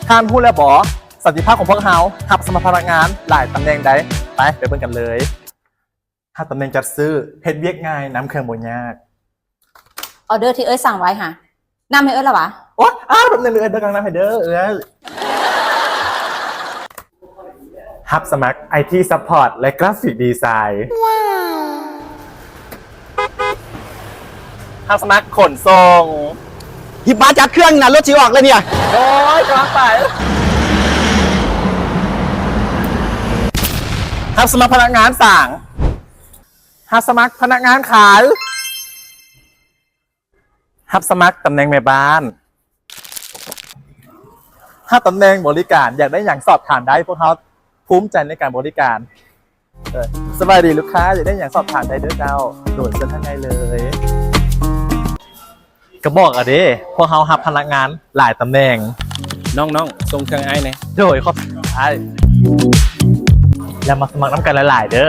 ທ່ານຮູ້ແລ້ວບໍ? ສັນຕິພາບຂອງພວກເຮົາຮັບສະໝັກພະນັກງານຫຼາຍຕຳແໜ່ງໃດ໋. ໄປ ໄປເບິ່ງກັນເລີຍ. ຮັບຕຳແໜ່ງຈັດຊື້, ເຮັດວຽກງ່າຍ, ນຳເຄື່ອງບໍ່ຍາກ. ອອເດີທີ່ເອື້ອຍສັ່ງໄວ້ຫາ ນຳໃຫ້ເອື້ອຍລະຫວາ? ໂອ້ ອ້າວ ແປັບໜຶ່ງເອື້ອຍ ເດີກຳລັງນຳໃຫ້ເດີເອື້ອຍ. ຮັບສະໝັກໄອທີຊັບພອດ ແລະ ກຣາຟິກດີໄຊ. ຮັບສະໝັກຂົນສົ່ງ. ຮີບມາຈັດເຄື່ອງນະ ລົດຊິອອກແລ້ວເນຍ. ໂອ້ຍ ກຳລັງໄປ. ຮັບສະໝັກພະນັກງານສ້າງ. ຮັບສະໝັກພະນັກງານຂາຍ. ຮັບສະໝັກຕຳແໜ່ງແມ່ບ້ານ. ຮັບຕຳແໜ່ງບໍລິການ. ຢາກໄດ້ຫຍັງສອບຖາມໄດ້, ພວກເຮົາພູມໃຈໃນການບໍລິການ. ເອີ ສະບາຍດີລູກຄ້າ, ຢາກໄດ້ຫຍັງສອບຖາມໄດ້ເດີເຈົ້າ. ໂດຍ ເຊີນທາງໃນເລີຍ. ກະບອກແລ້ວເດ້, ພວກເຮົາຮັບພະນັກງານຫຼາຍຕຳແໜ່ງ. ນ້ອງໆ ສົ່ງເຄື່ອງອ້າຍແດ່. ໂດຍ ຂອບໃຈອ້າຍ. ແລ້ວມາສະໝັກນຳກັນຫຼາຍໆເດີ.